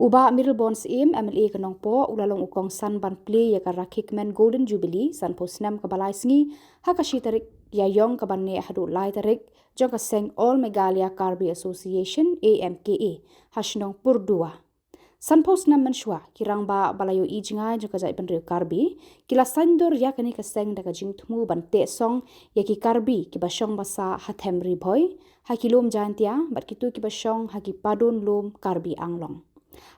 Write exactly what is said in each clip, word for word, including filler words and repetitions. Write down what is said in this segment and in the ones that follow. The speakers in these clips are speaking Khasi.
U Bah Mayralborn Syiem, M L A ka Nongpoh, u la long u kongsan ban plie ïa ka rakhe kmen Golden Jubilee, sanphew snem kaba lai sngi, ha ka shi tarik Ïaïong kaba neh haduh lai tarik jong ka seng All Meghalaya Karbi Association, A M K A, ha shnong Purduwa. Sanphew snem mynshuwa, ki rangbah ba la ïohi jngai jong ka jaitbynriew Karbi, ki la saiñdur ïa kane ka seng da ka jingthmu ban teh song ïa ki Karbi kiba shong basa ha Them Ri Bhoi, ha ki lum Jaintia, bad kito kiba shong ha ki padun lum Karbi Anglong.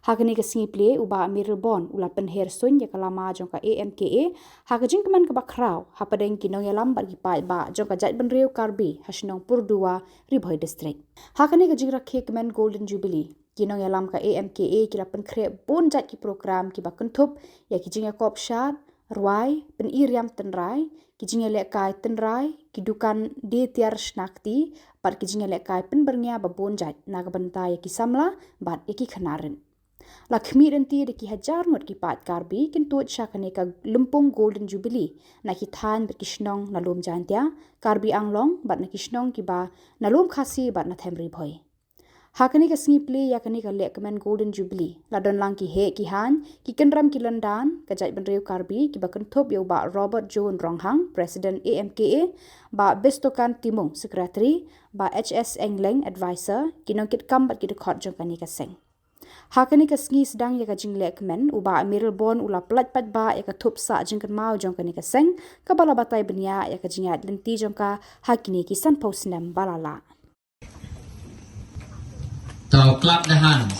Ha kane ka sngi plie, u Bah Mayralborn u la pynher suiñ ïa ka lama jong ka A M K A, ha ka jingkmen kaba khraw hapdeng ki nongïalam bad ki paidbah jong ka jaitbynriew Karbi ha shnong Purduwa, Ri Bhoi District. Ha kane ka jingrakhe kmen Golden Jubilee, ki nongïalam ka A M K A ki la pynkhreh bun jait ki program kiba kynthup ïa ki jingïakop shad, rwai, pyni riam tynrai, ki jingïalehkai tynrai, ki dukan die tiar shna kti, bad ki jingïalehkai pynbyrngia ba bun jait na ka bynta ïa ki samla bad ïa ki khynnah rit. La khmih lynti da ki hajar ngut ki paid Karbi kin tuid sha kane ka lympung Golden Jubilee na ki thaiñ bad ki shnong na lum Jaintia, Karbi Anglong, bad na ki shnong kiba na lum Khasi bad na Them Ri Bhoi. Ha kane ka sngi plie ïa kane ka lehkmen Golden Jubilee, la don lang ki heh ki haiñ, ki kynram ki lyndan ka jaitbynriew Karbi kiba kynthup ïa u Bah Robert June Ronghang, President A M K A, Bah Bistokan Timung, Secretary, Bah H S Engleng, Advisor, ki nongkitkam bad ki dkhot jong kane ka seng. Ha kane ka sngi sdang ïa ka jinglehkmen, u Bah Mayralborn u la pyllait paidbah ïa ka thup sah jingkynmaw jong kane ka seng, kaba la batai bniah ïa ka jingïaid lynti jong ka ha kine ki sanphew snem ba la lah. Now clap the hands.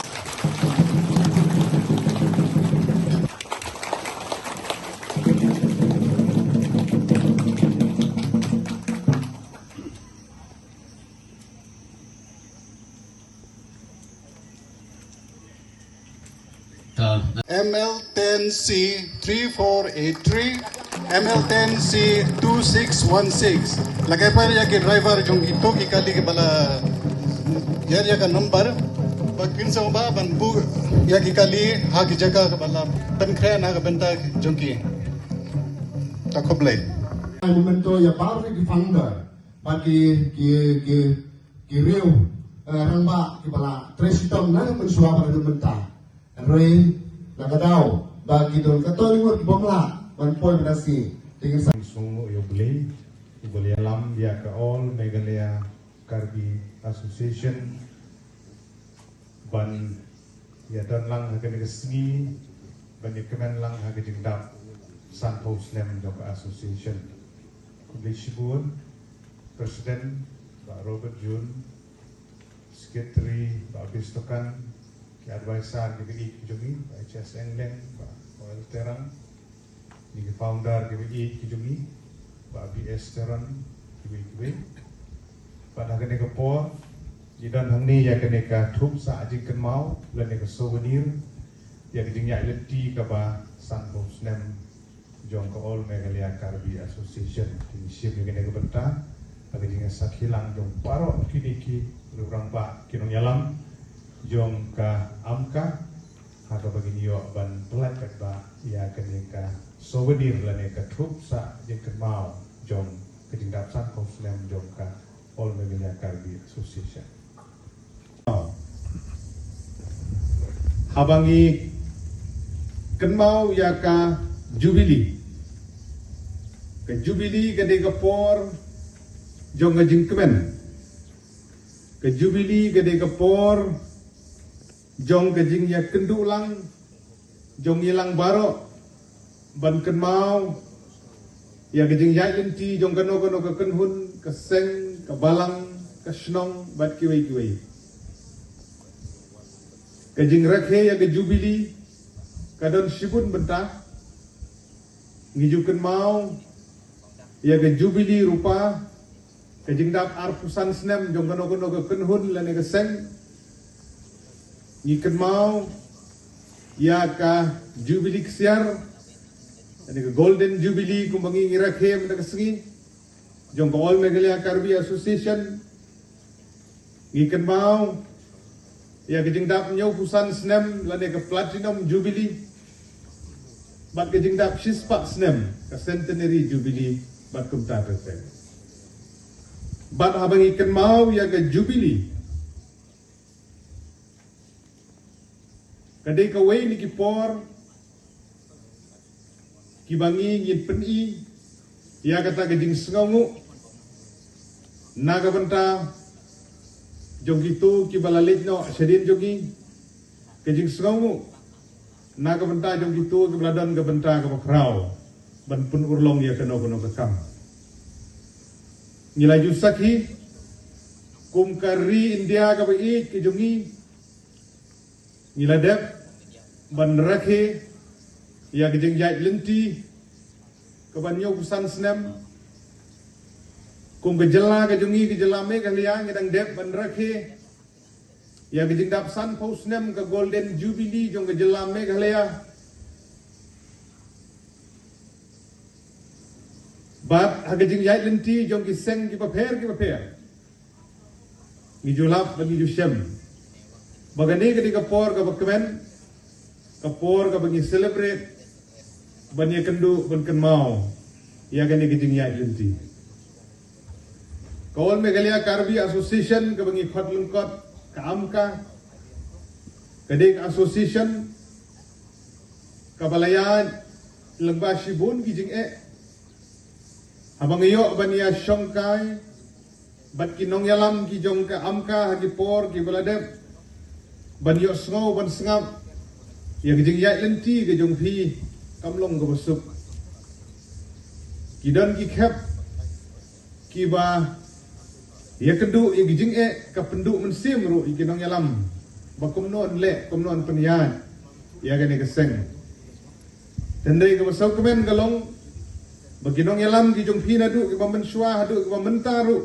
M L ten C three four eight three, M L ten C two six one six. Lehkai paid ïa ki driver jong kito ki kali kiba la ïa ïa ka number, ba kin sngewbha ban buh ïa ki kali ha ki jaka kaba la pynkhreh na ka bynta jong ki. Ta khublei. Memento ïa baroh ki founder, ba ki, ki, ki, ki riew, eh, rangbah kiba la trei shitom na ka mynshuwa bad na ka bynta. Hynrei na ka daw ba ki don katto katne ngut ki bym lah ban poi ban ïasih. Te ngin sa Sngewbha ïa U Blei uba la ïalam ïa ka All Meghalaya Karbi Association ban ïadon lang ha kane ka sngi, ban ïakmen lang ha ka jingdap sanphew snem jong ka association. Khublei shibun, President Bah Robert June, Secretary Bah Bistokan, ki advisor kiba ïeit ki jong ngi, Bah H S Engleng, Bah Noel Terang, ki founder kiba ïeit ki jong ngi, Bah B S Teron, kiwei kiwei. Bad ha kane ka por, ngi don hangne ïa kane ka thup sah jingkynmaw lane ka souvenir ïa ka jingïaid lynti kaba sanphew snem jong ka All Meghalaya Karbi Association. Te ngi shim ïa kane ka bynta ha ka jingïasakhi lang jong baroh kine ki rangbah, ki nongïalam jong ka AMKA, ha kaba ngin ïoh ban pyllait paidbah ïa kane ka souvenir lane ka thup sah jingkynmaw jong ka jingdap sanphew snem jong ka All Meghalaya Karbi Association. Haba ngi kynmaw ïa ka Jubilee, ka Jubilee ka dei ka por jong ka jingkmen. Ka Jubilee ka dei ka por jong ka jingïakynduh lang jong ngi lang baroh ban kynmaw ïa ka jingïaid lynti jong kano kano ka kynhun, ka seng, ka balang, ka shnong bad kiwei kiwei. Ka jingrakhe ïa ka Jubilee ka don shibun bynta. Ngi ju kynmaw ïa ka Jubilee rupa, ka jingdap arphew san snem jong kano kano ka kynhun lane ka seng. Ngi kynmaw ïa ka Jubilee ksiar, lane ka Golden Jubilee kumba ngi, ngi rakhe mynta ka sngi jong ka All Meghalaya Karbi Association. Ngi kynmaw ïa ka jingdap hynñiewphew san snem lane ka Platinum Jubilee, bad ka jingdap shispah snem, ka Centenary Jubilee, bad kumta ter ter. Bad haba ngi kynmaw ïa ka Jubilee, Ka dei kawei na ki por kiba ngi ngin pyni ïa kata ka jingsngewnguh na ka bynta jong kito kiba la leit noh shadien jong ngi, ka jingsngewnguh na ka bynta jong kito kiba la don ka bynta kaba khraw ban pynurlong ïa kano kano ka kam. Ngi la ju sakhi kum ka ri India kaba ïeit ka jong ngi, ngi la dep ban rakhe ïa ka jingïaid lynti kaban ïoh u san snem. Kum ka jylla ka jong ngi, ka jylla Meghalaya, ngi dang dep ban rakhe ïa ka jingdap sanphew snem ka Golden Jubilee jong ka jylla Meghalaya. Bad ha ka jingïaid lynti jong ki seng kiba pher kiba pher, ngi ju lap bad ngi ju shem ba kane ka dei ka por kaba kmen, ka por kaba ngi celebrate, ban ïakynduh ban kynmaw ïa kane ka jingïaid lynti. Ka All Meghalaya Karbi Association kaba ngi khot lyngkot ka AMKA, ka dei ka association kaba la ïaid lyngba shibun ki jingeh haba ngi ïoh ban ïashongkai bad ki nongïalam ki jong ka AMKA ha ki por kiba la dep, ban ïohsngew ban sngap ïa ka jingïaid lynti ka jong phi kam long kaba suk. Ki don ki khep kiba ïakynduh ïa ka jingeh, ka pynduh mynsiem ruh ïa ki nongïalam ba kumno yn leh, kumno yn pynïaid ïa kane ka seng. Hynrei kaba sngewkmen ka long ba ki nongïalam ki jong phi naduh kiba mynshuwa haduh kiba mynta ruh,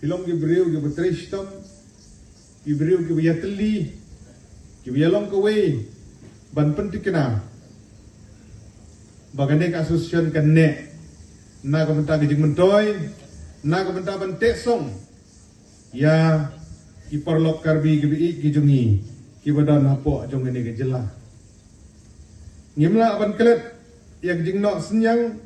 phi long ki briew kiba trei shitom, ki briew kiba ïatylli, kiba ïalong kawei ban pyntikna ba kane ka association kan neh na ka bynta ka jingmyntoi, na ka bynta ban teh song ïa ki paralok Karbi kiba ïeit ki jong ngi kiba don hapoh jong kane ka jylla. Ngim lah ban klet ïa ka jingnoh synñiang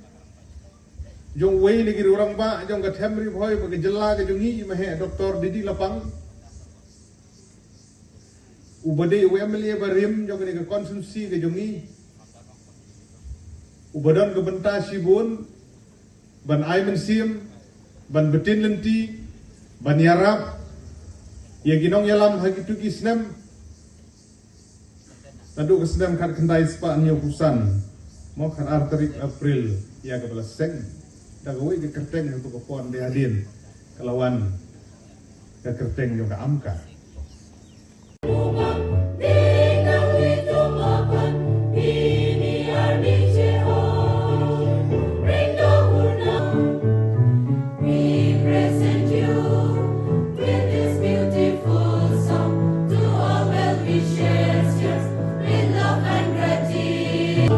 jong uwei na ki rangbah jong ka Them Ri Bhoi bad ka jylla ka jong ngi, i Maheh Doctor D D Lapang, uba dei u M L A barim jong kane ka constituency ka jong ngi, uba don ka bynta shibun ban ai mynsiem, ban btin lynti, ban ïarap ïa ki nongïalam ha kito ki snem. Naduh ka snem khatkhyndai spah hynñiewphew san, mo, khatar tarik April ïa kaba la seng da kawei ka kyrteng, haduh ka por dei hadien ka la wan ka kyrteng jong ka AMKA. We present you with this beautiful song. To all well wishers, cheers with love and gratitude.